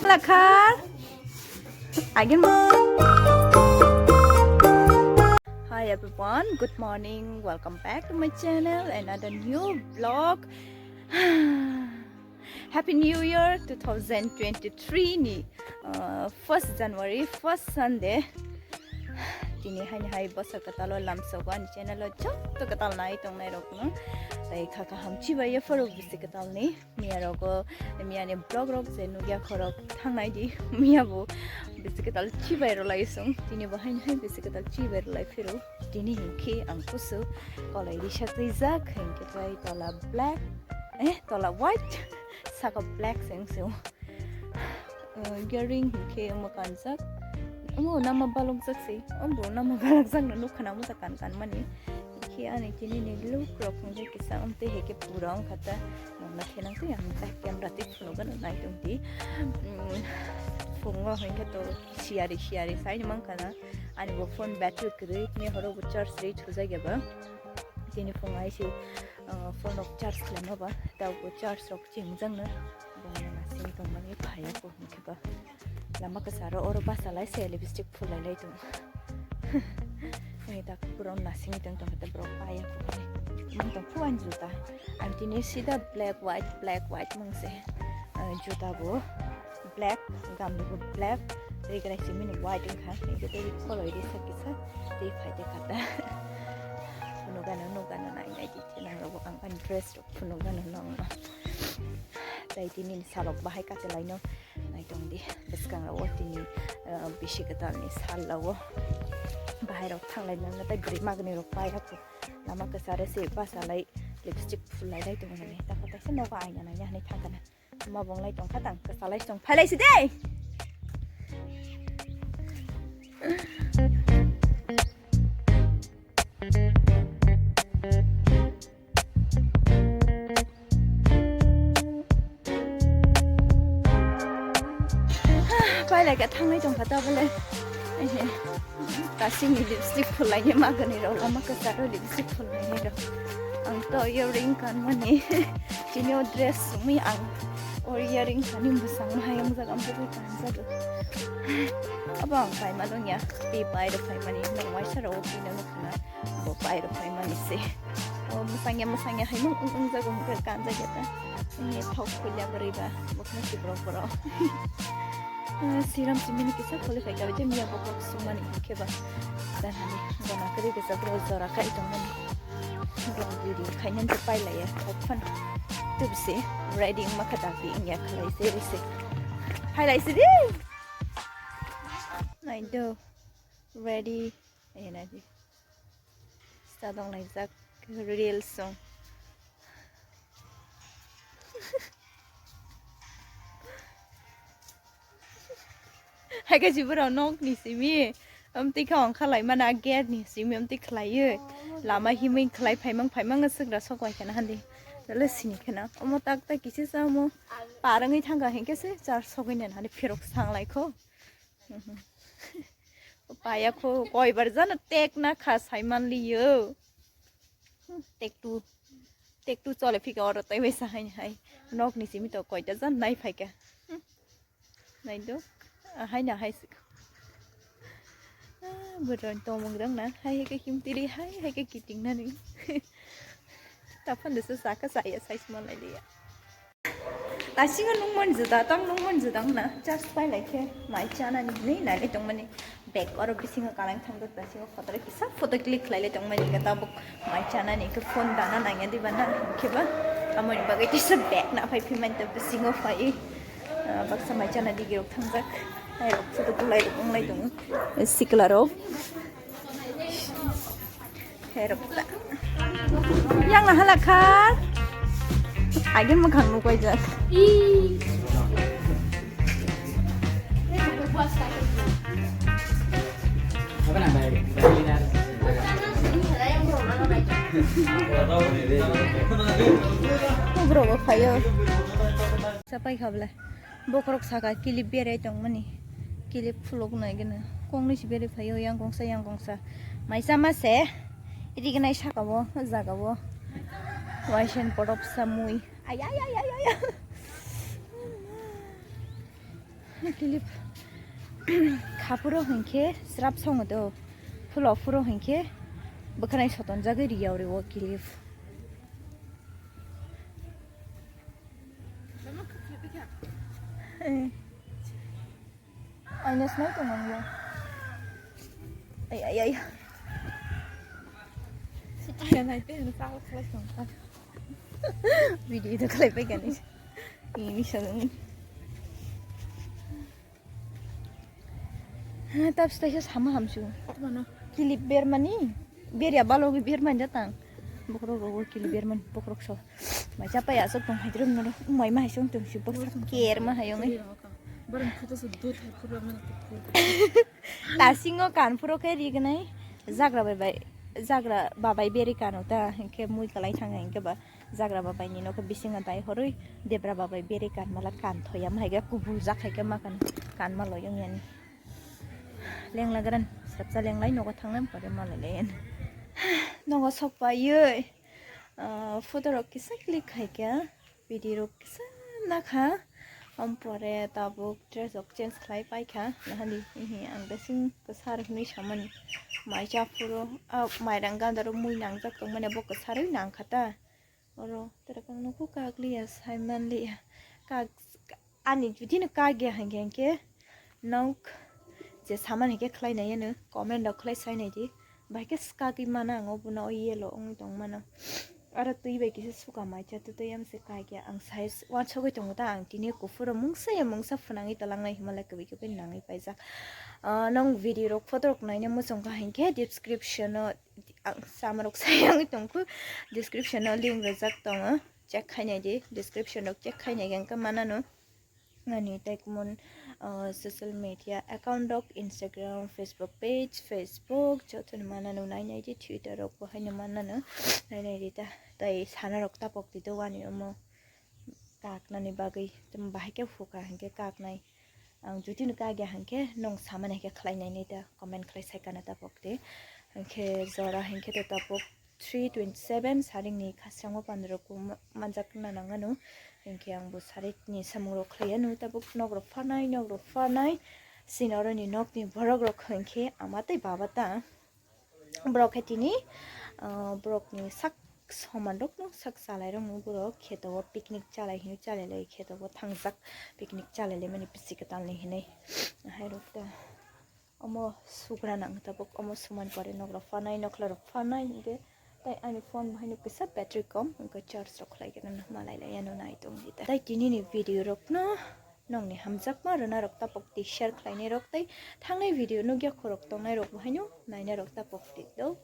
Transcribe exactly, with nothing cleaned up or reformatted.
Lakhar. Again. Hi everyone, good morning. Welcome back to my channel. Another new vlog. Happy New Year two thousand twenty-three ni uh, first January, first Sunday. Tini hai hai bosor kwtal o lamsogo ani channel o joto kwtal nai tongnai rokno. Tai kha kaham chibai ya phoro bisi kwtal ni. Miya rogo, miya ni vlog rok je nugya khorok thangnai di. Miya bo bisi kwtal chibai rw lai song. Tini bo hai hai bisi kwtal chibai rw lai phiro. Tini hinkhe ang kusu kolai risa twijak hinkhe bai tola black, eh, tola white, saka black seng seng. Earring hinkhe omo kanjak. Omo nama balokjak se. Omo nama balokjak no nukha na omo ta kan kan mani. Hinkhe ani tini ni look rok hinkhe kisa amtwi hinkhe pura wngkha ta. Nokna khe nang twi ang ta camera twi phunukgano nai tong di. Phungo hinkhe to siyari siyari sai ni mankha na. Ani bo phone battery kwrwi ni horo bo charge rwi thujak ya ba. Tini phungo hai se phone rok charge khlaima ba. Ta bo charge rok chingjak no. Bo nasing tongmani phaiya ko hinkhe ba. Lama kwcharo oro basa lai se lipstick phulai lai tong. Ani tak pura nasing tong tong khe borok paya ko. Mung tong phu ani juta. Ang tini sida black white, black white mung se. Juta bo black, gamli bo black. Tei krai simi ni white wngkha. Tei khe tei pholoi ri sa kisa. Tei phai tei kata. Nugano nugano nai nai di thinang rok ang ani dress rok phunukgano nongno. Tei tini salok bahai kate laino. Naitong di bwskango tini bisi kwtalni sal o bahai rok thanglai nang tei bwrwi magni rok pai rok lama kwcharo se basa lai lipstick phul lai lai tongmani takha kaisa nogo aina nangya hinui thangkha na ma bong lai tongkha tang kwchalai tong phailai si de. Pailai ka thangnai tongkha ta bole. Kasingni lipstick phulaini magani rok lama kwcharo lipstick phulaini rok. Ang to earring kanmani. Chini o dress sumui ang o earring kani bwsang hayang jaga ang bwrwi kanjado. Abo ang paimano ya. Pi pai rok paimani nang waisa rok o pino nukna. Bo pairo phaimani se. O mwsangya mwsangya hai mung ung ung jago hwnkhe kanjak ya ta. Ni thok khulya bwrwi ba bokno kibrok borok. Siram simini kisa kholi khai kabe je miya bokok sumani hwnkhe ba. Dan hani gona kwrwi kisa bro jora khai tongmani. Rong biri khainani pai laya thok phan. Tubse ready wngma kha dakti wngya khalai se ri se. Phailai se di. Nai do. Ready. Ayan aja. Sadong laijak reels song. Hai khe jiborok nok ni simi. Amtwi kha ongkha lai mana gate ni simi amtwi khlaiwi. Lama himwi khlai phaimang phaimang swkra sok lai khana handi. Dole sini khana. Omo tak tak kisi sa omo. Parangwi thangkha hinkhe se char sogwi nen hani phirok sang lai kho. Paya kho koibar jano tek na kha saiman liyo. Tek tu, tek tu chole phika oro tei bai sahai hai. Nok ni simi to koita jan nai phaika. Nai do. Ahai na hai sik. Bwrwi tomung dang na hai hai ke himtiri hai hai ke kiting na ni. Tapan desa saka saya size malai liya. Tasingo nungmani juda, tang nungmani juda wngna. Charge pai lai khe mai chanani hinwi nailai tongmani. Bag oro bisingo kalang thangkhe tasingo photo kisa photo click khlailai tongmani khe tabuk mai chanani khe phone dana nangya diba na hinkhe ba amoni bagwi tisa bag na phai phimani tei bisingo phai baksa mai chana digirok thangjak. Nairok photo kwlairok wnglai tongo siklarok. Herok ta. Yang na hala kha. Agin mukhang nuk waijak. Ugrobo phaio. Chapai khabla. Bokhorok saka kilip berai tongmani. Kilip phuluk nai gana. Kongni si berai phaio yang kongsa yang kongsa. Mai chama se. Iri ganai saka bo, jaga bo. Waisen porop samui. Ay, ay, ay, ay, ay. Clip khaphuru hinkhe srap songo do. Phulo phuru hinkhe bwkhanai sotonjagwi riyao reo clip. Eh. Aina snai tong ang ya. Ay, ay, ay. Aina nai te na sa khalai tong. Video itu khalai pai gani. Ini sa. Ha, tap stai sa sama hamsu. Mano. Clip bermani. Ber ya balo ber man jatang. Bokrok rogo clip berman bokrok so. Mai chapa ya sok tong haidrum noro. Mai ma haisong tong si bok sak ker ma hayong ai. Barang photo se dut hai pura mana. Tasingo kan phuro khe rignai. Jagra bai bai. Jagra babai beri kano ta. Hinkhe mui kalai thang hinkhe ba. Jagra babai ni nokhe bisingo dai horwi debra babai beri kan mala kan thoya ma haikhe kubul jak haikhe ma kan kan ma loyong yani. Lengla gran sapsa lenglai nogo thangnai pore ma lai lai yani. Nogo sok pai yoi. Ah, photo rok kisa click khaikha, video rok kisa nakha, ampore tabuk dress rok change khlai paikha, nahani hihi ang dressing kwsa rok hinwi samani, mai cha phuru, ah, mairang ganda rok mui nangjak tongmani bo kwsa rwi nangkha ta, oro tere kang nukhu kak liya sai man liya, kak, ani judino kak ya hinkhe hinkhe nok je saman hinkhe khlai nai ano comment rok khlai sai nai di. Bahai khe skagwi mano ang obono o yellow wngwi tong mano. Aro twi bai kisa suka mai cha twi twi amse kak ya ang size wansugwi tongo ta ang tini kuphuru mungsa ya mungsa phwnangwi tolangnai himalai kwbwi kwbwi nangwi paijak. Ah, nong video rok photo rok naina muchung kha hinkhe description o ang sama rok sai wngwi tongkhu description o link rijak tongo check khainai di description rok check khainai khe manano. Ani tei kumon, ah, social media account rok, Instagram, Facebook page, Facebook, jotono manano nainai di, Twitter rok bo haino manano nainai di ta. Tei sana rok tapok di do wani omo kaknani bagwi, tei bahai khe phuka hinkhe kaknai. Ang jotino kagya hinkhe nong samani hinkhe khlai nainai ta, comment khlai sai kana tapok di. Hinkhe jora hinkhe to tapok three twenty seven saringni khasrango pandro ku ma-, manjak na nangano. Hinkhe ang bo saringni samung rok khlai ano tabuk nok rok pharnai, nok rok pharnai. Sini oroni nokni borok rok hinkhe ama tei baba ta. Borok khe tini, ah, borokni sak soman rokno, sak chalai rokno borok kheto o picnic chalai hinwi chalai lai kheto o thangjak picnic chalai lai mani bisi kwtal ni hinwi. Hai rok ta. Omo sugra nang tabuk, omo sumani pore nok rok phanai, nokla rok phanai, hinkhe tei ani phone bo haino kisa battery kom, hinkhe charge rok khlai khe nang malai lai ano nai tong di ta. Tei tini ni video rok no nong ni hamjakma rwna rok tapok di share khlai nai rok tei thangnai video nukya khorok tongnai rok bo haino naina rok tapok di do.